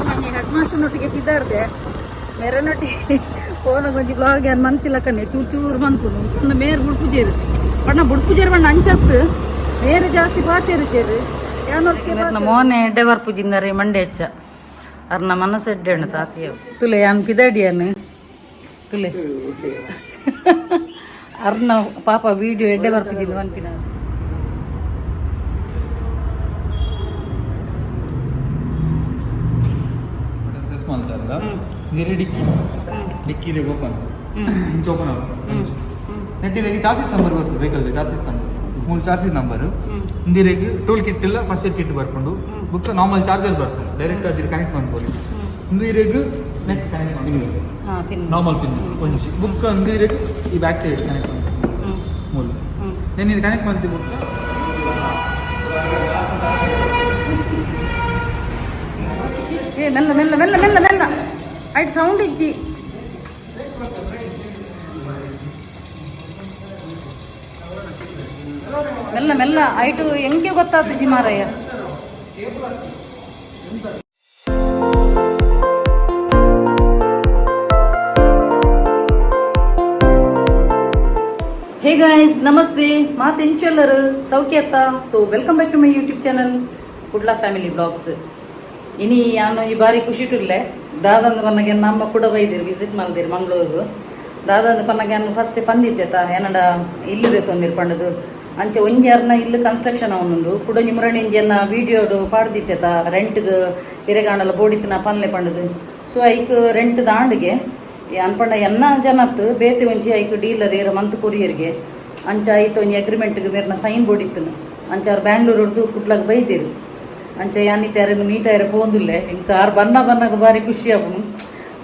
ಒಂಜಿ ಹೆಡ್ ಮಾಸ್ಟರ್ನೊಟ್ಟಿಗೆ ಪಿದಾರ್ದೆ ಮೆರನೊಟ್ಟಿಗೆ ಪೋನಗ ಒಂಜಿ ಬ್ಲಾಗ್ ಏನ್ ಮಂತಿಲಕ್ಕನೆ ಚೂರು ಚೂರು ಮನ್ಪುನು ಪಂಡ ಮೇರ್ ಬುಡ್ಪುಜೇರು ಪಂಡ ಬುಡ್ಪುಜೇರು ಪಂಡ ಅಂಚತ್ತು ಮೇರು ಜಾಸ್ತಿ ಪಾತೇರು ಚೇರು ಯಾನೊಟ್ಟಿಗೆ ಮೋನೆ ಎಡ್ಡೆ ಬರ್ಪುಜಿಂದರೆ ಮಂಡೆ ಹೆಚ್ಚ ಅರ್ನ ಮನಸ್ಸು ಎಡ್ಡೆ ತಾತಿಯ ತುಲೆ ಯಾನ್ ಪಿದಾಡಿಯಾನ್ ತುಲೆ ಅರ್ನ ಪಾಪ ವಿಡಿಯೋ ಎಡ್ಡೆ ಬರ್ಪುಜಿಂದ ಮನ್ಪಿನ. ಬಟನ್ ಪ್ರೆಸ್ ಮಾಡ್ತಾರಲ್ಲ, ಬೇರೆ ಡಿಕ್ಕಿ ಡಿಕ್ಕಿ ಇದೆ, ಓಪನ್ ಇಂಚ ಓಪನ್ ಆಗುತ್ತೆ. ನೆಟ್ಟಿದಾಗಿ ಚಾಸಿಸ್ ನಂಬರ್ ಬರ್ತದೆ, ವೆಹಿಕಲ್ ಚಾಸಿಸ್ ನಂಬರ್, ಮೂರು ಚಾಸಿಸ್ ನಂಬರ್. ಇಂದಿರೆಗ್ ಟೂಲ್ ಕಿಟ್ ಇಲ್ಲ, ಫಸ್ಟ್ ಏಡ್ ಕಿಟ್ ಬರ್ಕೊಂಡು ಬುಕ್ ನಾರ್ಮಲ್ ಚಾರ್ಜರ್ ಬರ್ಕೊಂಡು ಡೈರೆಕ್ಟ್ ಅದ್ರ ಕನೆಕ್ಟ್ ಮಾಡ್ಬೋದು. ಇಂದಿರೆಗ್ ನೆಟ್ ಕನೆಕ್ಟ್ ಮಾಡ್ಬೋದು. ಹಾಂ, ಪಿನ್. ನಾರ್ಮಲ್ ಪಿನ್ ಒಂಜಿ ಬುಕ್ ಅಂದಿರೆಗ್ ಈ ಬ್ಯಾಕ್ ಸೈಡ್ ಕನೆಕ್ಟ್ ಮಾಡ್ಬೋದು ಮೂಲು. నేను ಇದು ಕನೆಕ್ಟ್ ಮಾಡ್ತೀವಿ ಬುಕ್. ಏ ಮೆಲ್ಲ ಮೆಲ್ಲ ಮೆಲ್ಲ ಮೆಲ್ಲ ಮೆಲ್ಲ ಐಟ್ ಸೌಂಡ್ ಇಜ್ಜಿ. ಮೆಲ್ಲ ಮೆಲ್ಲ ಐಟು ಎಂಕೆ ಗೊತ್ತಾತು ಮಾರಯ್ಯ. ಹೇ ಗಾಯ್ಸ್, ನಮಸ್ತೆ. ಮಾತು ಎಂಚೆಲ್ಲರು ಸೌಖ್ಯತ್ತ? So welcome back to my YouTube channel Kudla family blogs. ಇನಿ ಯಾನು ಈ ಬಾರಿ ಖುಷಿಟುಲ್ಲೆ. ದಾದಂದು ಪನ್ನಗೆ ನಮ್ಮ ಕೂಡ ಬೈದಿರು, ವಿಸಿಟ್ ಮಲ್ದಿರು ಮಂಗಳೂರು. ದಾದಂದು ಪನ್ನಗೆ ಅನ್ನು ಫಸ್ಟ್ ಪಂದಿತ್ತೆ ತಾ ಏನಡ ಇಲ್ಲದೆ ತೊಂದಿರು ಪಂಡದು. ಅಂಚೆ ಒಂಜಿ ಅರ್ನ ಇಲ್ಲು ಕನ್ಸ್ಟ್ರಕ್ಷನ್ ಅವನುಂಡು ಕುಡ ಮುರಣಿ ಇಂಜಿಯನ್ನ ವೀಡಿಯೋಡು ಪಾಡ್ದಿತ್ತೆ ತಾ, ರೆಂಟ್ಗ್ ಹಿರೆಗಾಣಲ ಬೋಡಿತ್ತಿನ ಪನ್ಲೆ ಪಂಡದು. ಸೊ ಐಕ್ ರೆಂಟ್ ದಾಂಡಿಗೆ ಅನ್ಪಂಡ ಎನ್ನ ಜನತ್ತು ಬೇತೆ ಒಂಜಿ ಐಕ್ ಡೀಲರ್ ಏರ ಮಂತ್ ಕೊರಿಯರ್ಗೆ. ಅಂಚ ಐತ ಒಂಜಿ ಅಗ್ರಿಮೆಂಟ್ಗೆ ಮೇರ್ನ ಸೈನ್ ಬೋಡಿತ್ತನು. ಅಂಚ ಅವ್ರು ಬ್ಯಾಂಗ್ಳೂರ್ ಹುಡ್ದು ಕುಡ್ಲಾಗ ಬೈದಿರು. ಅಂಚ ಯಾನಿತ್ತೆ ಯಾರನ್ನು ಮೀಟ್ ಆಯ್ರ ಪೋಂದುಲ್ಲೆ. ಇಂಕ ಆರ್ ಬನ್ನ ಬನ್ನಾಗ ಬಾರಿ ಖುಷಿ ಆಪುನು.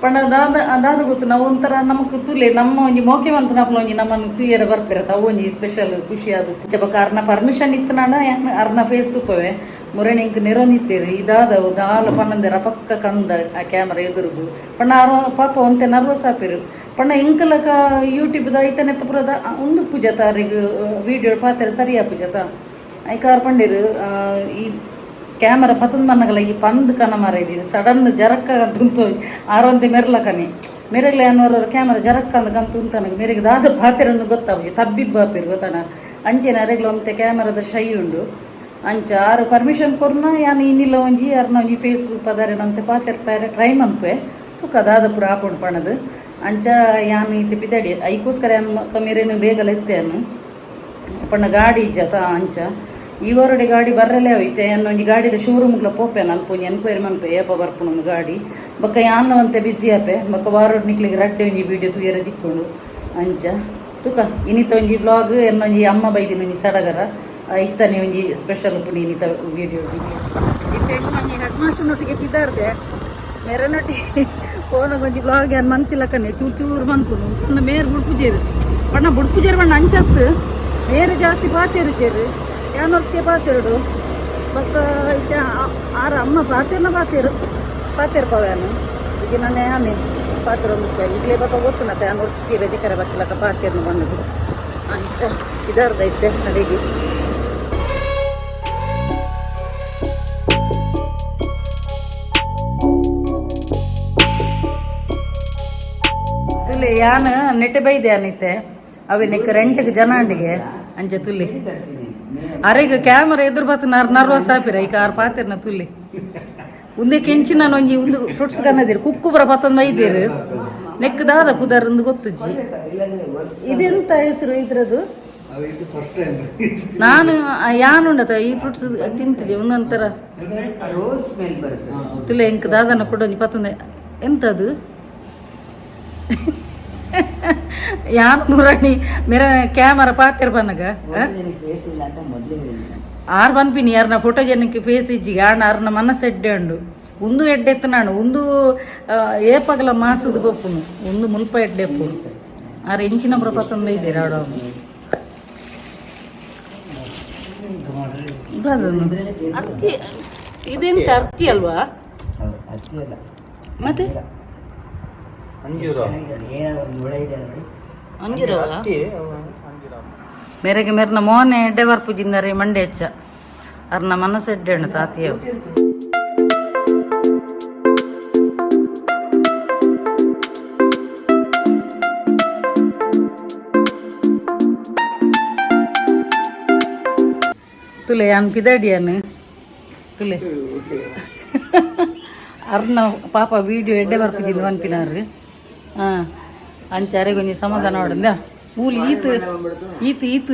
ಪಂಡ ದಾದ ದಾದ ಗೊತ್ತು, ನಾವು ಒಂಥರ ನಮಕ್ ತುಲೆ ನಮ್ಮ ಒಂಜಿ ಮೋಕೆ ಮನ್ಪುನಪ್ಲ ಒಂಜಿ ನಮ್ಮನ್ನು ತೂಯರ ಬರ್ಪಿರ ಅವು ಒಂಜಿ ಸ್ಪೆಷಲ್ ಖುಷಿ ಅದು. ಅಂಚ ಬೊಕ ಅರ್ನ ಪರ್ಮಿಷನ್ ಇತ್ತನಾಡ ಯಾನ್ ಅರ್ನ ಫೇಸ್ ತುಪ್ಪವೆ. ಮುರಣಿ ಇಂಕ್ ನೆರೊಂದಿತ್ತೇರು. ಇದಾದ ದಾಲ ಪನ್ನಂದೆರ ಪಕ್ಕ ಕಂದ ಆ ಕ್ಯಾಮರಾ ಎದುರುಗು. ಪಂಡ ಆರು ಪಾಪ ಒಂತೆ ನರ್ವಸ್ ಆಪಿರು. ಪಂಡ ಇಂಕಲಕ ಯೂಟ್ಯೂಬ್ ದ ಐತನೆ ಪುರದ ಉಂದು ಪೂಜಾತ ಅರೆಗ್ ವೀಡಿಯೋ ಪಾತೆರ ಸರಿ ಆಪುಜತ. ಐಕಾರ್ ಪಂಡಿರು ಈ ಕ್ಯಾಮರಾ ಪತಂದ್ ಮನ್ನಗಲ ಈ ಪಂದ್ ಕನ ಮರ ಇದು ಸಡನ್ ಜರಕ್ಕ ತುಂತು ಆರೊಂತೆ ಮೆರ್ಲಕನಿ ಮೆರಗ್ಲೆ ಅನ್ನೋರ ಕ್ಯಾಮರಾ ಜರಕ್ಕ ಅಂದ ಕಂತು ಉಂತನಗ ಮೆರೆಗೆ ದಾದ ಪಾತೆರನ್ನು ಗೊತ್ತಾವು ತಬ್ಬಿಬ್ಬ ಆಪಿರು ಗೊತ್ತಾನ. ಅಂಚೆನ ಅರೆಗ್ಲ ಒಂತೆ ಕ್ಯಾಮರಾದ ಶೈ ಉಂಡು. ಅಂಚ ಆರು ಪರ್ಮಿಷನ್ ಕೊರ್ನ ಯಾನ್ ಇನ್ನಿಲ್ಲ ಒಂಜಿ ಅರ್ನ ಒಂಜಿ ಫೇಸ್ ಪದಾರೇನಂತೆ ಪಾತೆರ್ ಪಾರೆ ಟ್ರೈ ಮನ್ಪೆ ತುಕ ದಾದ ಪೂರ ಆಪುಂಡು ಪಣದು. ಅಂಚ ಯಾನ್ ಇತ್ತೆ ಪಿದಾಡಿ ಐಕೋಸ್ಕರ ಯಾನ್ ಮೇರೇನು ಬೇಗಲ ಎತ್ತೆನು ಪಂಡ ಗಾಡಿ ಇಜ್ಜತ. ಅಂಚ ಈ ವಾರಡೆ ಗಾಡಿ ಬರ್ರಲೇ ಐತೆ. ಒಂಜಿ ಗಾಡಿದ ಶೋರೂಮ್ಗ್ಲ ಪೋಪೆ ಅಲ್ಪ ಒಂಜಿ ಎನ್ಕ್ವೈರಿ ಮನ್ಪೆ ಏಪ ಬರ್ಪುಂಡು ಒಂದು ಗಾಡಿ. ಬೊಕ್ಕ ಯಾನ್ ಒಂತೆ ಬಿಸಿ ಆಪೆ. ಬೊಕ್ಕ ವಾರೋಡ್ ನಿಕ್ಲಿಗೆ ರಡ್ಡೆ ಒಂಜಿ ವೀಡಿಯೋ ತೂಯರ ತಿಕ್ಕೊಂಡು. ಅಂಚ ತುಕ ಇನಿತ ಒಂಜಿ ಬ್ಲಾಗ್ ಎನ್ನೊಂಜಿ ಅಮ್ಮ ಬೈದಿನ ಒಂಜಿ ಸಡಗರ ಇತ್ತನೆ ಒಂಜಿ ಸ್ಪೆಷಲ್ ಉಪ್ಪುಂಡು ಇನಿತ ವೀಡಿಯೋ. ಇತ್ತೆ ಒಂಜಿ ಹೆಡ್ ಮಾಸ್ಟರ್ನೊಟ್ಟಿಗೆ ಪಿದಾರ್ದೆ. ಮೆರನೊಟ್ಟಿಗೆ ಪೋನಗ ಒಂಜಿ ಬ್ಲಾಗ್ ಏನ್ ಮಂತಿಲಕ್ಕನೆ ಚೂರು ಚೂರು ಮನ್ಪುನು. ಪಂಡ ಮೇರ್ ಬುಡ್ಪುಜೇರು ಪಂಡ ಬುಡ್ಪುಜೇರು ಪಂಡ ಅಂಚತ್ತು ಮೇರು ಜಾಸ್ತಿ ಪಾತೇರು ಚೇರು ಯಾನೊಟ್ಟಿಗೆ ಪಾತೆರುಡು. ಬೊಕ್ಕ ಇತ್ತೆ ಆರ ಅಮ್ಮ ಪಾತೆರ್ನ ಪಾತೇರು ಪಾತೇರು ಪವ್ಯಾನು ಈಗ ನನ್ನ ಆಮೆ ಪಾತೆರ ಇಡ್ಲಿ ಬೊಕ್ಕ ಗೊತ್ತುನತ್ತೆ ಯಾನ್ ಒಟ್ಟಿಗೆ ಬೆಜಕರೆ ಬತ್ತಿಲಕ್ಕ ಪಾತೆರ್ನು ಬಂದದು. ಅಂಚ ಇದಾರ್ದ ಇತ್ತೆ ಅಡಿಗೆ. ತುಲೆ ಯಾನ್ ನೆಟ್ಟೆ ಬೈದೆ ಅನಿತೆ ಅವೆ ನೆಕ್ ರೆಂಟ್ಗೆ ಜನ ಅಂಡಿಗೆ. ಅಂಚ ತುಲಿ ಅರೆಗ್ ಕ್ಯಾಮರಾ ಎದುರು ಬತ್ತ ನರ್ವಸ್ ಆಪಿರ. ಈಗ ಆರ್ ಪಾತೆರ್ನ ತುಲಿ ಉಂದೆ ಕೆಂಚಿನ ಒಂಜಿ ಉಂದು ಫ್ರೂಟ್ಸ್ ಕನ್ನದಿರು ಕುಕ್ಕು ಬರ ಪತ್ತೊಂದು ಬೈದೇರು. ನೆಕ್ ದಾದ ಪುದರ್ ಒಂದು ಗೊತ್ತುಜ್ಜಿ. ಇದೆಂತ ಹೆಸರು ಇದ್ರದು? ನಾನು ಯಾನುಂಡತ ಈ ಫ್ರೂಟ್ಸ್ ತಿಂತಿಜೆ ಒಂದೊಂಥರ. ರೋಸ್ ಸ್ಮೆಲ್ ಬರುತ್ತೆ. ತುಲೆ ಎಂಕ್ ದಾದನ ಕೂಡ ಒಂಜಿ ಪತ್ತೊಂದು ಎಂತದು ಯಾನ್ ಮುರಣಿ ಮೇರ ಕ್ಯಾಮರಾ ಪಾತೆರ್ ಬನ್ನಗ ನಿನಗೆ ಫೇಸ್ ಇಲ್ಲ ಅಂತ ಮೊದಲೇ ಹೇಳಿದ್ದೀನಿ. ಆರ್ ಪನ್ಪಿನಿ ಯಾರನ್ನ ಫೋಟೋ ಜನಕ್ಕೆ ಫೇಸ್ ಇಜ್ಜಿ ಆಣ ಅರ್ನ ಮನಸ್ಸು ಎಡ್ಡೆ ಉಂಡು. ಉಂದು ಎಡ್ಡೆ ಎತ್ತನಾಡು ಉಂದು ಏಪಗಲ ಮಾಸದ ಪಪ್ಪುನು ಉಂದು ಮುಲ್ಪ ಎಡ್ಡೆ ಎಪ್ಪು. ಆರ್ ಎಂಚಿನ ಪತ್ತೊಂದು ಇದ್ದೀರ ಆಡೋ. ಅರ್ತಿ ಇದೆಂತ ಅರ್ತಿ ಅಲ್ವಾ? ಹೌದು, ಅತ್ತಿ ಅಲ್ಲ. ಮತ್ತೆ? ಅಂಜೂರ. ಏನೋ ಒಂದು ಹುಳ ಇದೆ ನೋಡಿ. ಅಂಜೂರವ ಮೇರೆಗೆ ಮೇರ್ನ ಮೋನೆ ಎಡ್ಡೆ ಬರ್ಪುಜಿಂದರೆ ಮಂಡೆ ಹೆಚ್ಚ ಅರ್ನ ಮನಸ್ಸು ಎಡ್ಡೆ ಉಂಡು ತಾತಿಯವು. ತುಲೆ ಯಾನ್ ಪಿದಾಡಿಯಾನು ತುಲೆ ಅರ್ನ ಪಾಪ ವಿಡಿಯೋ ಎಡ್ಡೆ ಬರ್ಪುಜಿಂದು ಪನ್ಪಿನಾರು. ಹಾಂ, ಅಂಚ ಅರೆಗೊಂಜಿ ಸಮಾಧಾನ ಹೊಡಂದ ಮೂಲು ಈತ್ ಈತ್ ಈತ್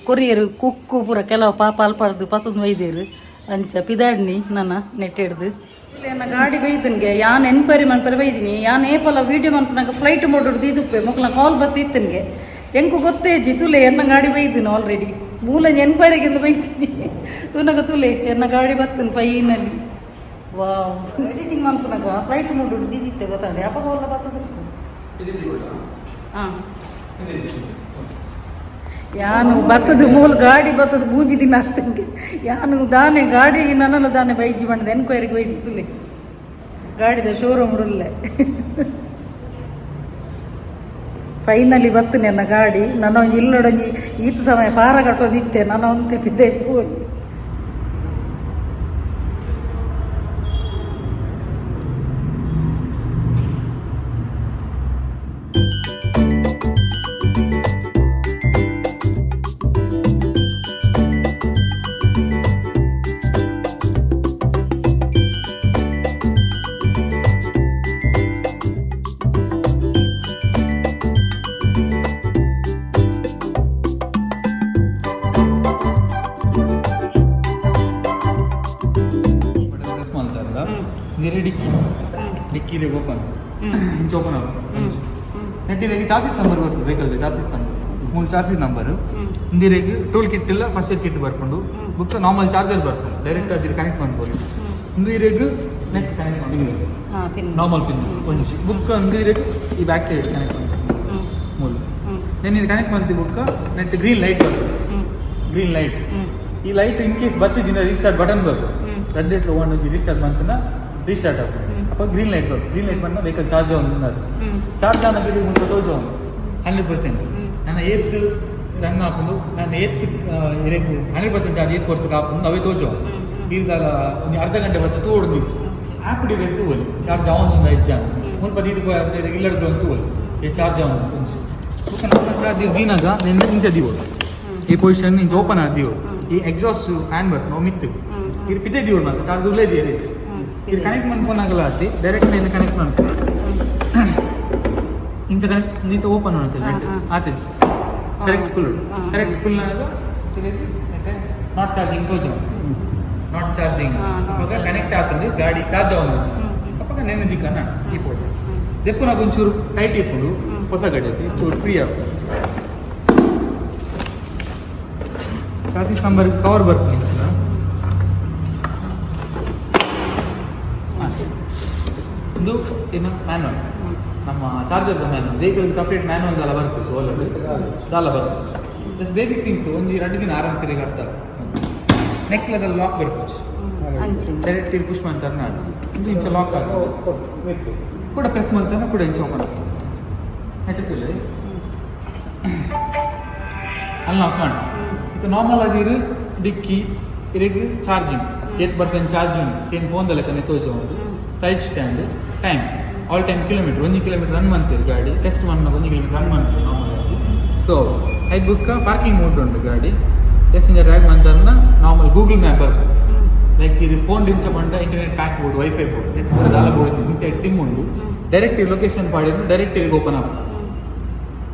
ಕೊರಿಯರು ಕುಕ್ಕು ಪೂರ ಕೆಲವು ಪಾಪ ಅಲ್ಪಾಡ್ದು ಪತ್ತೊಂದು ವೈದ್ಯರು. ಅಂಚ ಪಿದಾಡ್ನಿ ನನ್ನ ನೆಟ್ ಹಿಡ್ದು ನನ್ನ ಗಾಡಿ ಬೈದನ್ಗೆ ಯಾನ್ ಎನ್ಕ್ವೈರಿ ಮನ್ಪರೆ ಬೈದಿನಿ. ಯಾನ್ ಏಪಲ ವೀಡಿಯೋ ಮನ್ಪನಾಗ ಫ್ಲೈಟ್ ಮೋಡ್ ಇದುಪ್ಪೆ ಮೊಕ್ಲ ಕಾಲ್ ಬತ್ತಿತ್ತನ್ಗೆ ಎಂಕು ಗೊತ್ತೇ ಜಿ. ತುಲೆ ಎನ್ನ ಗಾಡಿ ಬೈದಿನಿ ಆಲ್ರೆಡಿ ಮೂಲ ಎನ್ಕ್ವೈರಿಗೆ ಬೈತೀನಿ ತೂನಗ. ತುಲೆ ಎನ್ನ ಗಾಡಿ ಬತ್ತನ್ ಫೈನಲಿ. ವಾವ್, ಎಡಿಟಿಂಗ್ ಮನ್ಪನಾಗ ಫ್ಲೈಟ್ ಮೋಡ್ ಇದ್ದಿತ್ತೆ ಗೊತ್ತಾಗಲಿ ಅಪ್ಪ ಎಲ್ಲ ಬರ್ತದೆ. ಹಾಂ, ಯಾನು ಬತ್ತದ ಮೂಲ ಗಾಡಿ ಬತ್ತದ ಮೂಜಿ ದಿನ ಆಗ್ತಂಗೆ. ಯಾನು ದಾನೆ ಗಾಡಿ ನನ್ನನ್ನು ದಾನೆ ಬೈಜಿ ಬಂದ ಎನ್ಕ್ವೈರಿಗೆ ಬೈದು. ತುಲೆ ಗಾಡಿದ ಶೋರೂಮ್ ಉಳ್ಳೆ ಫೈನಲಿ ಬತ್ತು ನನ್ನ ಗಾಡಿ. ನನ್ನ ಒಂಜಿ ಇಲ್ಲೊಡಂಜಿ ಈತ ಸಮಯ ಪಾರ ಕಟ್ಟೋದಿತ್ತೆ ನನ್ನ ಒಂತೆ ಬಿದ್ದೆ ಪೋಲಿ. ಬಟನ್ ಪ್ರೆಸ್ ಮಾಡ್ತಾರಲ್ಲ, ನೀರೇ ಡಿಕ್ಕಿ ಡಿಕ್ಕಿ ಓಪನ್, ಇಂಚ ಓಪನ್ ಆಗುತ್ತೆ. ನೆಟ್ಟಿರೆಗ್ ಚಾಸಿಸ್ ನಂಬರ್ ಬರ್ತದೆ, ವೆಹಿಕಲ್ ಚಾಸಿಸ್ ನಂಬರ್, ಮೂರು ಚಾಸಿಸ್ ನಂಬರ್. ಇಂದಿರೆಗ್ ಟೂಲ್ ಕಿಟ್ ಇಲ್ಲ, ಫಸ್ಟ್ ಏಡ್ ಕಿಟ್ ಬರ್ಕೊಂಡು ಬುಕ್ ನಾರ್ಮಲ್ ಚಾರ್ಜರ್ ಬರ್ಕೊಂಡು ಡೈರೆಕ್ಟ್ ಅದ್ರ ಕನೆಕ್ಟ್ ಮಾಡ್ಬೋದು. ಇಂದು ಇರೆಗ್ ನೆಟ್ ಕನೆಕ್ಟ್ ಮಾಡಿ. ಹಾಂ, pin. Normal pin ಒಂಜಿ ಬುಕ್. ಅಂದು ಇರೆಗ್ ಈ back side connect ಮಾಡ್ಬೋದು ಮೂಲು. ನೆನ್ ಇದು ಕನೆಕ್ಟ್ ಮಾಡ್ತೀವಿ ಬುಕ್ ನೆಟ್ ಗ್ರೀನ್ ಲೈಟ್ ಬರ್ತದೆ, ಗ್ರೀನ್ ಲೈಟ್. ಈ ಲೈಟ್ ಇನ್ ಕೇಸ್ ಬತ್ತಿಜಿನ ರೀಸ್ಟಾರ್ಟ್ ಬಟನ್ ಬರ್ಬೇಕು. ರೆಡ್ ಲೈಟ್ ಒನ್ ರೀಸ್ಟಾರ್ಟ್ ಬಂತನ ರೀಸ್ಟಾರ್ಟ್ ಆಗ್ತದೆ. ಅಪ್ಪ ಗ್ರೀನ್ ಲೈಟ್ ಬರ್ಬೇಕು. ಗ್ರೀನ್ ಲೈಟ್ ಬಂದ vehicle charge on. Charge on ಆಗಿದ್ರೆ ಮುಂದೆ ತೋಜ 100%. ನನ್ನ ಏತ್ ರನ್ ಹಾಕೊಂಡು ನಾನು ಏತ್ 100% ಚಾರ್ಜ್ ಏತ್ ಕೊಡ್ತು ಹಾಕೊಂಡು ಅವೇ ತೋಜ. ಈರ್ದಾಲ ಒಂದು ಅರ್ಧ ಗಂಟೆ ಬತ್ತು ತೋಡ್ದಿತ್ತು ಆ್ಯಪ್ ಡಿರೇಟ್ ತೂವಲಿ ಚಾರ್ಜ್ ಅವನ್ ಒಂದು ಐದು ಜನ ಮುಲ್ಪ ದೀದು ಇಲ್ಲಡ್ದು ಒಂದು ತೂವಲಿ ಈ ಚಾರ್ಜ್ ಅವನು ಒಂಚು. ನಮ್ಮ ಚಾರ್ಜ್ ದೀನಾಗ ನಿನ್ನ ಇಂಚ ದೀವೋಡು ಈ ಪೊಸಿಷನ್ ಇಂಚ ಓಪನ್ ಆದಿವೋಡು. ಈ ಎಕ್ಸಾಸ್ಟ್ ಫ್ಯಾನ್ ಬರ್ತು ನಾವು ಮಿತ್ತು ಇದು ಪಿದ್ದೆ ದೀವೋಡು ಮಾತ್ರ ಚಾರ್ಜ್ ಉಳ್ಳೇ ದಿಯರಿ. ಇದು ಕನೆಕ್ಟ್ ಮಾಡ್ಕೊಂಡು ಆಗಲ್ಲ ಆತಿ ಡೈರೆಕ್ಟ್ ಮೇಲೆ ಕನೆಕ್ಟ್ ಮಾಡ್ಕೊಂಡು ಇಂಚ ಕನೆಕ್ಟ್ ನೀತ ಓಪನ್ ಮಾಡ್ತೇವೆ ಆತೆ ಕರೆಕ್ಟ್ ಕುಲ್ ಕರೆಕ್ಟ್ ಕುಲ್ not charging ತೋಜ not charging. ಅವಾಗ ಕನೆಕ್ಟ್ ಆಗ್ತದೆ, ಗಾಡಿ ಚಾರ್ಜ್ ಆವೊಂದು. ಅವಾಗ ನೆನೆ ದಿಕ್ಕನ ಈ ಪೋರ್ಷನ್ ದೆಪ್ಪುನಾಗ ಒಂಚೂರು ಟೈಟ್ ಇಪ್ಪುಂಡು. ಹೊಸ ಗಾಡಿ ಐತಿ, ಚೂರು ಫ್ರೀ ಆಗ್ತದೆ. Chassis number cover ಬರ್ತದೆ ಇಂಚಿನ. ಇದು ಇನ್ನು ಮ್ಯಾನುವಲ್, ನಮ್ಮ ಚಾರ್ಜರ್ದ ಮ್ಯಾನುವಲ್. ವೆಹಿಕಲ್ ಸಪ್ರೇಟ್ ಮ್ಯಾನುವಲ್ ಎಲ್ಲ ಬರ್ಬೋದು, ಓಲಡ್ ದಾಲ ಬರ್ಬೋದು. Just basic things. ಒಂಜಿ ಎರಡು ದಿನ ಆರಾಮ್ ಸರಿಗೆ ಅರ್ಥ. ನೆಕ್ ಲೆವೆಲ್ ಲಾಕ್ ಬರ್ಬೋದು. ಅಂಚೆ ಡೈರೆಕ್ಟ್ ಇಲ್ಲಿ ಪುಷ್ ಮಾಡ್ತಾರೆ ನಾಡು ಇದು ಇಂಚ ಲಾಕ್ ಆಗ್ತದೆ. ಕೂಡ ಪ್ರೆಸ್ ಮಾಡ್ತಾನೆ ಕೂಡ ಇಂಚ ಓಪನ್ ಆಗ್ತದೆ. ನೆಟ್ಟುತ್ತಿಲ್ಲ ಅಲ್ಲಿ ನಾವು ಕಾಣು. ಇದು ನಾರ್ಮಲ್ ಅದಿರು ಡಿಕ್ಕಿ ಇರೆಗ್ ಚಾರ್ಜಿಂಗ್ 8% ಚಾರ್ಜಿಂಗ್ ಸೇಮ್ ಫೋನ್ ಲೆಕ್ಕನೆ ತೋಜ ಉಂಟು. Side stand time, all time kilometer, ಒಂಜಿ ಕಿಲೋಮೀಟರ್ ರನ್ ಮಾಡ್ತೀರಿ. ಗಾಡಿ ಟೆಸ್ಟ್ ಮಾಡ್ನಾಗ 1 ಕಿಲೋಮೀಟರ್ ರನ್ ಮಾಡ್ತೀರಿ ನಾರ್ಮಲ್ ಆಗಿ. ಸೊ ಐದು ಬುಕ್ಕ ಪಾರ್ಕಿಂಗ್ ಮೋಡ್ ಉಂಟು. ಗಾಡಿ ಪ್ಯಾಸೆಂಜರ್ ಡ್ರೈವ್ ಮಂತರ್ನ ನಾರ್ಮಲ್ ಗೂಗಲ್ ಮ್ಯಾಪ್ ಬರ್ಬೋದು. ಲೈಕ್ ಇದು ಫೋನ್ ದಿಂಚ ಬಂಡ ಇಂಟರ್ನೆಟ್ ಪ್ಯಾಕ್ ಬೋರ್ಡ್, ವೈಫೈ ಬೋರ್ಡ್, ನೆಟ್ ಪೂರ ದಾಲ ಬೋರ್ಡ್. ಇನ್ಸೈಡ್ ಸಿಮ್ ಉಂಡು. ಡೈರೆಕ್ಟ್ ಲೊಕೇಶನ್ ಪಾಡಿದ್ರೆ ಡೈರೆಕ್ಟ್ ಇಲ್ಲಿಗೆ ಓಪನ್ ಆಪ್.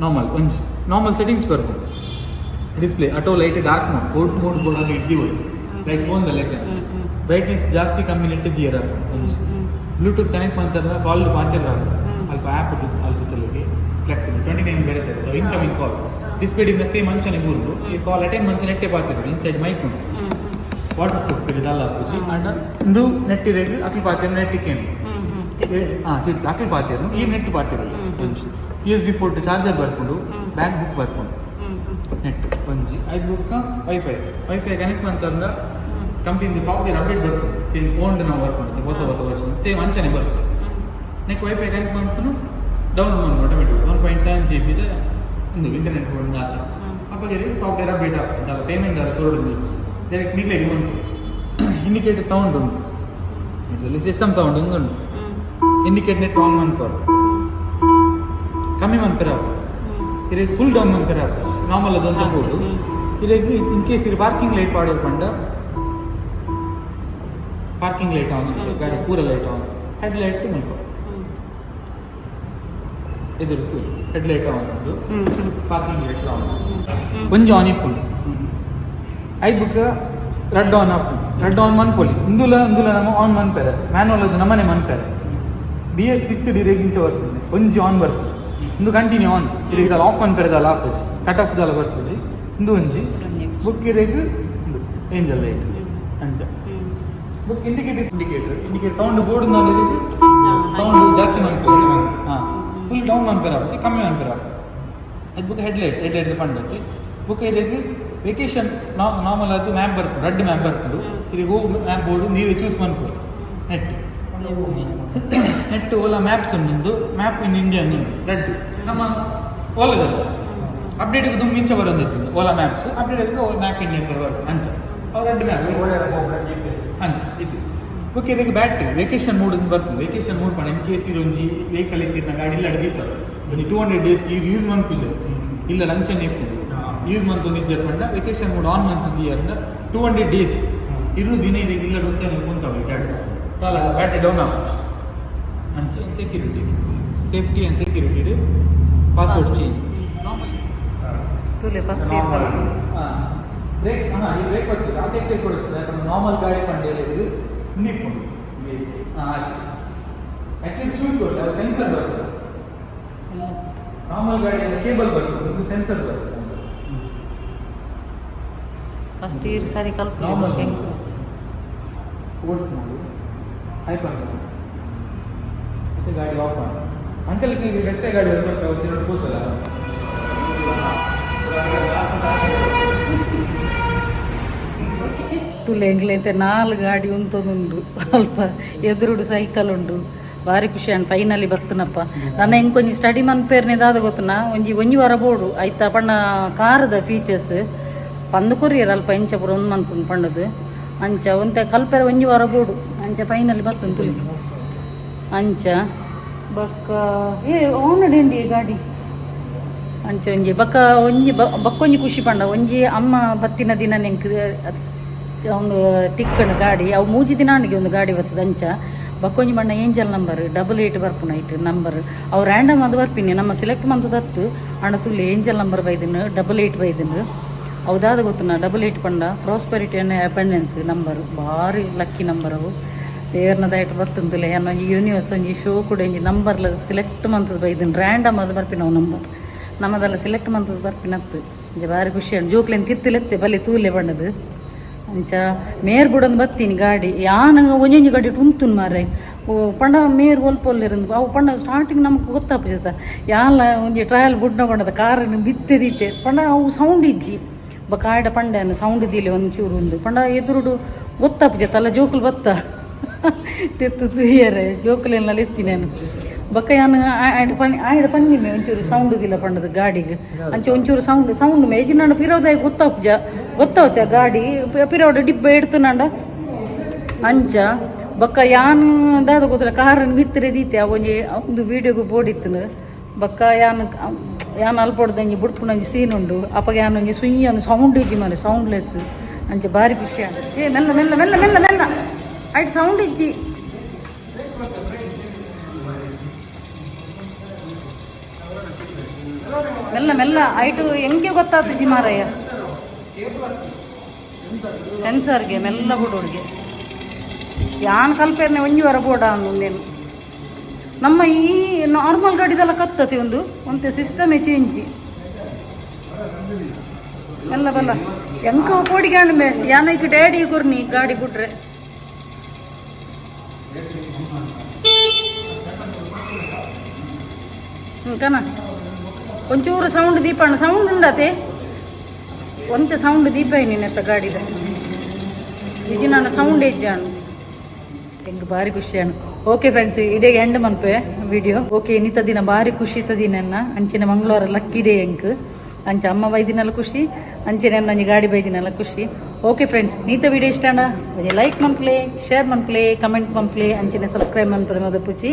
ನಾರ್ಮಲ್ ಒಂಜಿ ನಾರ್ಮಲ್ ಸೆಟ್ಟಿಂಗ್ಸ್ ಬರ್ಬೋದು. Display auto light dark mode, boat mode board ಅಲ್ಲಿ ಇದ್ದೀವಿ. ಲೈಕ್ ಫೋನ್ ಲೆಕ್ಕ ಬ್ರೈಟ್ನೆಸ್ ಜಾಸ್ತಿ ಕಮ್ಮಿ ನೆಟ್ಟಿದ್ದೀರ. ಒಂಜಿ ಬ್ಲೂಟೂತ್ ಕನೆಕ್ಟ್ ಮಾಡ್ತಾರ ಕಾಲ್ ಪಾತಿರ ಅಲ್ಪ ಆ್ಯಪ್ ಅಲ್ಪ ತಲುಗೆ ಫ್ಲೆಕ್ಸಿಬಲ್ 29 ಬರುತ್ತೆ. ಇನ್ಕಮಿಂಗ್ ಕಾಲ್ ಡಿಸ್ಪ್ಲೇ ಇಂದ ಸೇಮ್ ಅಂಚನೆ ಬೂರ್ದು. ಈ ಕಾಲ್ ಅಟೆಂಡ್ ಮಾಡ್ತಾ ನೆಟ್ಟೆ ಪಾತಿರ. ಇನ್ಸೈಡ್ ಮೈಕ್ ಉಂಟು. ವಾಟರ್ ಪ್ರೂಫ್ ದಾಲ ಪೂಜಿ ಅಂಡ್ ಇಂದು ನೆಟ್ ಇರೇಗ್ ಅಕ್ಲು ಪಾತಿರ ನೆಟ್ಟಿಕೇನು. ಹಾಂ, ತಿರ್ತು ಅಕ್ಲು ಪಾತಿರ ಈ ನೆಟ್ ಪಾತಿರ. ಒಂಜಿ USB port charger ಬರ್ಕೊಂಡು ಬ್ಯಾಗ್ ಹುಕ್ ಬರ್ಕೊಂಡು ನೆಟ್ ಒಂಜಿ ಐದು ಬುಕ್ಕ ವೈಫೈ. ವೈಫೈ ಕನೆಕ್ಟ್ ಮಂತಂದ ಕಂಪ್ನಿಯಿಂದ ಸಾಫ್ಟ್ವೇರ್ ಅಪ್ಡೇಟ್ ಬರ್ಕೊಂಡು ಸೇಮ್ ಫೋನ್ ನಾವು ವರ್ಕ್ ಮಾಡ್ತೀವಿ ಹೊಸ ಹೊಸ ವರ್ಷನ್ ಸೇಮ್ ಅಂಚನೆ ಬರ್ತದೆ. ನೆಕ್ ವೈಫೈ ಕನೆಕ್ಟ್ ಮಾಡ್ಕೊಂಡು ಡೌನ್ಲೋಡ್ ಮಾಡ್ಬೋದು ಆಟೋಮೆಟಿಕ್. 1.7 GB ಇದೆ ಒಂದು ಇಂಟರ್ನೆಟ್ ಬೋರ್ಡ್ ಆತ. ಅಪ್ಪ ಸಾಫ್ಟ್ವೇರ್ ಅಪ್ಡೇಟ್ ಆಗ್ತದೆ. ಪೇಮೆಂಟ್ ಆದ ತೋರಡು ಡೈರೆಕ್ಟ್ ನಿಗ್ಲೆಗೆ ಉಂಟು. ಇಂಡಿಕೇಟರ್ ಸೌಂಡ್ ಉಂಟು ಇದರಲ್ಲಿ, ಸಿಸ್ಟಮ್ ಸೌಂಡ್ ಒಂದು ಉಂಟು. ಇಂಡಿಕೇಟ್ ನೆಟ್ ಆನ್ ಮನ್ಪರು ಕಮ್ಮಿ ಮನ್ಪೆರ ಇದು ಫುಲ್ ಡೌನ್ ಮನ್ಪೆರ ನಾರ್ಮಲ್ ಅದೊಂದು ಬೋರ್ಡು. ಇರೆಗ್ ಇನ್ ಕೇಸ್ ಇರ್ ಪಾರ್ಕಿಂಗ್ ಲೈಟ್ ಪಾಡೋದು ಪಂಡ ಪಾರ್ಕಿಂಗ್ ಲೈಟ್ ಆನ್, ಗಾಡಿ ಪೂರ ಲೈಟ್ ಆನ್. ಹೆಡ್ ಲೈಟ್ ಮುಲ್ಪ ಎದುರು ಹೆಡ್ ಲೈಟ್ ಆನ್ ಉಂಟು, ಪಾರ್ಕಿಂಗ್ ಲೈಟ್ ಆನ್. ಒಂಜಿ ಆನ್ ಇಪ್ಪುಂಡು. ಐದು ಬುಕ್ಕ ರಡ್ಡ್ ಆನ್ ಆಪುಂಡು. ರಡ್ಡ್ ಆನ್ ಮನ್ಪೊಲಿ. ಇಂದುಲ ಇಂದುಲ ನಮ್ಮ ಆನ್ ಮನ್ಪೆರೆ, ಮ್ಯಾನುವಲ್ ಅದು ನಮ್ಮನೆ ಮನ್ಪೆರೆ. BS6 ಡಿರೇಗ್ ಇಂಚ ಬರ್ಪುಂಡು, ಒಂಜಿ ಆನ್ ಬರ್ಪುಂಡು. ಇಂದು ಕಂಟಿನ್ಯೂ ಆನ್. ಇರೆಗ್ ದಾಲ ಆಫ್ ಮನ್ಪೆರೆ ದಾಲ ಆಪುಜಿ, ಕಟ್ ಆಫ್ ದಾಲ ಬರ್ಪುಜಿ. ಇಂದು ಒಂಜಿ ಬುಕ್ ಇರೆಗ್ ಇಂದು ಏಂಜಲ್ ಲೈಟ್ ಅಂಚ. Book indicator, indicator indicator sound board ಇರೆಗ್ ಸೌಂಡ್ ಜಾಸ್ತಿ ಮನ್ಪೊಲಿ, ಹಾಂ, ಫುಲ್ ಡೌನ್ ಮನ್ಪೆರೆ ಆಪುಜಿ, ಕಮ್ಮಿ ಮನ್ಪೆರೆ ಆಪುಜಿ. ಅದು ಬುಕ್ ಹೆಡ್ಲೈಟ್, ಹೆಡ್ಲೈಟ್ ಪಂಡತಿ. ಬುಕ್ ಇರೆಗ್ ವೆಕೇಶನ್ ನಾರ್ಮಲ್ ಅದು ಮ್ಯಾಪ್ ಬರ್ಪುಂಡು, ರಡ್ಡ್ ಮ್ಯಾಪ್ ಬರ್ಪುಂಡು. ಇರೆಗ್ ಓ ಮ್ಯಾಪ್ ಬೋರ್ಡು ನೀವೇ ಚೂಸ್ ಮನ್ಪೊಲಿ. ನೆಟ್ ನೆಟ್ ಓಲಾ ಮ್ಯಾಪ್ಸ್ ಉಂಡು, ಮ್ಯಾಪ್ ಇನ್ ಇಂಡಿಯಾ ಉಂಡು ರಡ್ಡ್. ನಮ್ಮ ಓಲಾದಲ್ಲಿ ಅಪ್ಡೇಟ್ ದುಂಬು ಇಂಚ ಬರೋದಿತ್ತು. ಓಲಾ ಮ್ಯಾಪ್ಸ್ ಅಪ್ಡೇಟ್ ಮ್ಯಾಪ್ ಇಂಡಿಯಾ ಬರಬಾರ್ದು ಅಂಚ. ಅವ್ರು ರಡ್ಡ್ ಮ್ಯಾಪ್ ಅಂಚ. ಓಕೆ, ಇದಕ್ಕೆ ಬ್ಯಾಟ್ರಿ ವೆಕೇಶನ್ ಮೋಡ್ ಅಂತ ಬರ್ತದೆ. ವೆಕೇಶನ್ ಮೋಡ್ ಪಂಡ ಇನ್ ಕೇಸ್ ಒಂಜಿ ವೆಹಿಕಲ್ ಇತ್ತಿನ ಗಾಡಿ ಇಲ್ಲ ದೀಪರ್ ಒಂಜಿ 200 ಡೇಸ್ ಈ ಯೂಸ್ ಮನ್ಪುಜೆ ಇಲ್ಲ, ಲಂಚನೆ ಇಪ್ಪುಂಡು. ಯೂಸ್ ಮಂತೊಂದು ಇಜ್ಜರ್ ಪಂಡ ವೆಕೇಶನ್ ಮೋಡ್ ಆನ್ ಮಂತೊಂದು 200 ಡೇಸ್ ಇರು ದಿನ ಇದೆ ಇಲ್ಲ ಗೊತ್ತೇನೆ ಕುಂತವೆ ಗಾಡಿ ತಾಲ ಬ್ಯಾಟ್ರಿ ಡೌನ್ ಆಪುಜಿ ಅಂಚ. Security, safety and security, password change normal. ತೂಲೆ ಫಸ್ಟ್. ಬ್ರೇಕ್, ಹಾಂ, ಈ ಬ್ರೇಕ್ ಬರ್ತದೆ. ಆತ ಎಕ್ಸೆಲ್ ಕೊಡುತ್ತದೆ. ಯಾಕಂದ್ರೆ ನಾರ್ಮಲ್ ಗಾಡಿ ಪಂಡೇರೆ ಇದು ನಿಂತ್ಕೊಂಡು, ಹಾಂ, ಆಕ್ಚುಲಿ ಚೂರು ಕೊಡ್ತದೆ. ಅದು ಸೆನ್ಸರ್ ಬರ್ತದೆ. ನಾರ್ಮಲ್ ಗಾಡಿಯಲ್ಲಿ ಕೇಬಲ್ ಬರ್ತದೆ, ಇದು ಸೆನ್ಸರ್ ಬರ್ತದೆ. ಫಸ್ಟ್ ಇರ್ ಸರಿ ಕಲ್ಪ. Normal, sports mode, hyper mode. ಮತ್ತೆ ಗಾಡಿ ಆಫ್ ಮಾಡಿ ಅಂಕಲ್ ಈಗ ಎಷ್ಟೇ ಗಾಡಿ ಒಂದು ಒಂದು ಕೂತಲ್ಲ. ತುಲೆ ಎಂಗ್ಲೈತೆ ನಾಲ್ಕು ಗಾಡಿ ಉಂಟು, ಅಲ್ಪ ಎದುರುಡು ಸೈಕಲ್ ಉಂಡು. ಭಾರಿ ಖುಷಿ ಅಂಡ್ ಫೈನಲಿ ಬರ್ತನಪ್ಪ. ನನ್ನ ಎಂಕ್ ಒಂಜಿ ಸ್ಟಡಿ ಮನ್ಪೇರ್ನೆ ದಾದ ಗೊತ್ತನ, ಒಂಜಿ ಒಂಜಿ ವಾರ ಬೋಡು ಐತ ಪಂಡ ಕಾರದ ಫೀಚರ್ಸ್ ಪಂದು ಕೊರಿಯರ್ ಅಲ್ಪ ಇಂಚ ಪೂರ ಒಂದು ಮನ್ಪುಂಡು ಪಂಡದು. ಅಂಚ ಒಂತೆ ಕಲ್ಪೆರ ಒಂಜಿ ವಾರ ಬೋಡು. ಅಂಚ ಫೈನಲಿ ಬರ್ತನ ತುಲಿ ಅಂಚ. ಬಕ್ಕ ಏ ಓನಡ್ ಗಾಡಿ ಅಂಚ ಒಂಜಿ ಬಕ್ಕ ಒಂಜಿ ಬಕ್ಕೊಂಜಿ ಖುಷಿ ಪಂಡ ಒಂಜಿ ಅಮ್ಮ ಬತ್ತಿನ ದಿನ ನೆಂಕ್ ಒಂದು ತಿಕ್ಕಣ ಗಾಡಿ. ಅವು ಮೂಜಿ ದಿನ ಆಂಡಿಗೆ ಒಂದು ಗಾಡಿ ಬರ್ತದೆ ಅಂಚ. ಬಕ್ಕೊಂಜಿ ಬಣ್ಣ ಏಂಜಲ್ ನಂಬರ್ 88 ಬರ್ಪುನ ಐಟ್ ನಂಬರ್. ಅವು ರ್ಯಾಂಡಮ್ ಅದು ಬರ್ಪಿನಿ, ನಮ್ಮ ಸೆಲೆಕ್ಟ್ ಮಂತದತ್ತು ಅಣ್ಣ. ತುಲ್ಲಿ ಏಂಜಲ್ ನಂಬರ್ ಬೈದಿನ, 88 ಬೈದಿನ. ಅವುದಾದ ಗೊತ್ತನ, 88 ಪಂಡ ಪ್ರಾಸ್ಪೆರಿಟಿ ಅಂಡ್ ಅಬಂಡೆನ್ಸ್ ನಂಬರ್. ಭಾರಿ ಲಕ್ಕಿ ನಂಬರ್ ಅವು. ದೇವರ್ನ ದಯಟ್ ಬರ್ತಂತುಲೆ ಒಂಜಿ ಯೂನಿವರ್ಸ್ ಒಂಜಿ ಶೋ ಕೂಡ ಒಂಜಿ ನಂಬರ್ ಸೆಲೆಕ್ಟ್ ಮಂತದ ಬೈದಿನ. ರ್ಯಾಂಡಮ್ ಅದು ಬರ್ಪಿನ ಅವು ನಂಬರ್, ನಮ್ಮದೆಲ್ಲ ಸೆಲೆಕ್ಟ್ ಮಂತದ ಬರ್ಪಿನತ್ತು. ಇಂಚ ಭಾರಿ ಖುಷಿ ಉಂಟು. ಜೋಕ್ಲೆನ್ ತಿರ್ತಿಲೆತ್ತೆ ಬಲ್ಲಿ ತೂಲೆ ಬಣ್ಣದು. ಅಂಚ ಮೇರ್ ಬುಡೊಂದು ಬತ್ತೀನಿ ಗಾಡಿ ಯಾನ ಒಂಜೊಂಜಿ ಗಾಡಿ ಉಂತುನ್ ಮಾರ್ರೆ. ಓ ಪಂಡ ಮೇರ್ ಒಲ್ಪೊಲ್ಲೆರಂದು ಅವು ಪಂಡ ಸ್ಟಾರ್ಟಿಂಗ್ ನಮಕ್ ಗೊತ್ತಾಪುಜತ. ಯಾಲ ಒಂಜಿ ಟ್ರಯಲ್ ಬುಡ್ನ ಪಂಡದ ಕಾರನ್ನು ಬಿತ್ತೆ ದೀತೆ ಪಂಡ ಅವು ಸೌಂಡ್ ಇಜ್ಜಿ. ಬೊಕ ಆಯ್ಡ ಪಂಡೆ ಸೌಂಡ್ ದೀಲೆ ಒಂಚೂರು ಉಂದು ಪಂಡ ಎದುರುಡು ಗೊತ್ತಾಪುಜತ ಅಲ್ಲ. ಜೋಕುಲು ಬತ್ತ ತೆತ್ತು ತೂಯರೆ ಜೋಕುಲೆಲ್ಲ ಎತ್ತಿ ನಾನು. ಬೊಕ ಯಾನ್ ಆಯ್ಡ ಪನ್ನಿ, ಆಯ್ಡ ಪನ್ನಿಮೆ ಒಂಚೂರು ಸೌಂಡ್ ದಿಲ್ಲ ಪಂಡದ ಗಾಡಿಗೆ. ಅಂಚೆ ಒಂಚೂರು ಸೌಂಡ್ ಸೌಂಡ್ ಮೇಜಿ ನಾನು ಪಿರೋದಾಯ ಗೊತ್ತಾಪುಜ, ಗೊತ್ತಾವಚ ಗಾಡಿ ಪಿರೋಡ ಡಿಬ್ಬ ಎಡ್ತುನಾಂಡ ಅಂಚ. ಬೊಕ್ಕ ಯಾನ್ ದಾದ ಗೊತ್ತಿಲ್ಲ, ಕಾರನ್ನು ಮಿತ್ತರೆ ದೀತೆ. ಅವು ಒಂಜಿ ಒಂದು ವೀಡಿಯೋಗೆ ಬೋಡಿತ್ತನು. ಬೊಕ್ಕ ಯಾನ್ ಯಾನ್ ಅಲ್ಪೊಡ್ದು ಬುಡ್ಪುನ ಒಂಜಿ ಸೀನ್ ಉಂಡು. ಅಪಗ ಯಾನ್ ಒಂಜಿ ಸುಯ್ಯ ಒಂದು ಸೌಂಡ್ ಇಜ್ಜಿ ಮಾರೆ, ಸೌಂಡ್ಲೆಸ್. ಅಂಚ ಭಾರಿ ಖುಷಿ ಆಂಡ್. ಏ ಮೆಲ್ಲ ಮೆಲ್ಲ ಮೆಲ್ಲ ಮೆಲ್ಲ ಮೆಲ್ಲ, ಆಯ್ತು, ಸೌಂಡ್ ಇಜ್ಜಿ. ಮೆಲ್ಲ ಮೆಲ್ಲ. ಐಟು ಹೆಂಗೆ ಗೊತ್ತಾತು ಮಾರಯ್ಯ ಸೆನ್ಸರ್ಗೆ. ಮೆಲ್ಲ ಬಿಡೋಡ್ಗೆ ಯಾನ್ ಕಲ್ಪೇರ್ನೆ ಒಂಜಿ ವಾರ ಬೋಡ ಅಂದೇನು. ನಮ್ಮ ಈ ನಾರ್ಮಲ್ ಗಾಡಿದೆಲ್ಲ ಕತ್ತತಿ ಒಂದು ಒಂತೆ ಸಿಸ್ಟಮೇ ಚೇಂಜ್. ಮೆಲ್ಲ ಬಲ್ಲ. ಎಂಕ ಪೋಡಿಗೆ ಮೇ ಯಾನೈಕ್ ಡ್ಯಾಡಿ ಕೊರ್ನಿ ಗಾಡಿ ಬಿಟ್ರೆ. ಕನ ಒಂಚೂರು ಸೌಂಡ್ ದೀಪಣ್ಣ ಸೌಂಡ್ ಉಂಡತೆ ಒಂತೆ ಸೌಂಡ್ ದೀಪ ನಿನ್ನೆತ್ತ ಗಾಡಿದ ಇಜ್ಜಿ. ಸೌಂಡ್ ಹೆಜ್ಜಾಣು ಎಂಕ್ ಭಾರಿ ಖುಷಿ ಅಣ್ಣ. ಓಕೆ ಫ್ರೆಂಡ್ಸ್, ಇಡೇ ಎಂಡ್ ಮನ್ಪೆ ವಿಡಿಯೋ. ಓಕೆ, ಇನ್ನಿತ ದಿನ ಭಾರಿ ಖುಷಿ ಇತ್ತ ದಿನ. ಅಂಚಿನ ಮಂಗಳವಾರ ಲಕ್ಕಿ ಡೇ ಎಂಕ್. ಅಂಚ ಅಮ್ಮ ಬೈದಿನಲ್ಲ ಖುಷಿ, ಅಂಚನೆ ಒಂಜಿ ಗಾಡಿ ಬೈದಿನಲ್ಲ ಖುಷಿ. ಓಕೆ ಫ್ರೆಂಡ್ಸ್, ನೀತ ವಿಡಿಯೋ ಇಷ್ಟ ಒಂಜಿ ಲೈಕ್ ಮನ್ಪ್ಲೆ, ಶೇರ್ ಮನ್ಪ್ಲೆ, ಕಮೆಂಟ್ ಮನ್ಪ್ಲೆ, ಅಂಚನೆ ಸಬ್ಸ್ಕ್ರೈಬ್ ಮನ್ಪರೆ ಮದಪುಚಿ.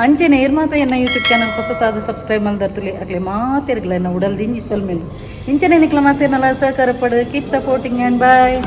ಅಂಚನೆ ಏರ್ಮಾತ ಎನ್ನ ಯೂಟ್ಯೂಬ್ ಚಾನಲ್ ಹೊಸತಾದ ಸಬ್ಸ್ಕ್ರೈಬ್ ಮಲ್ದರ್ತುಲಿ ಅಕ್ಲೆ ಮಾತೆರ್ಗಲ ಎನ್ನ ಉಡಲ್ ದಿಂಜಿ ಸೊಲ್ಮೆಲು. ಇಂಚನೆ ನಿಕ್ಲ ಮಾತೇನಲ್ಲ ಸಹಕಾರ ಪಡು. Keep supporting and bye.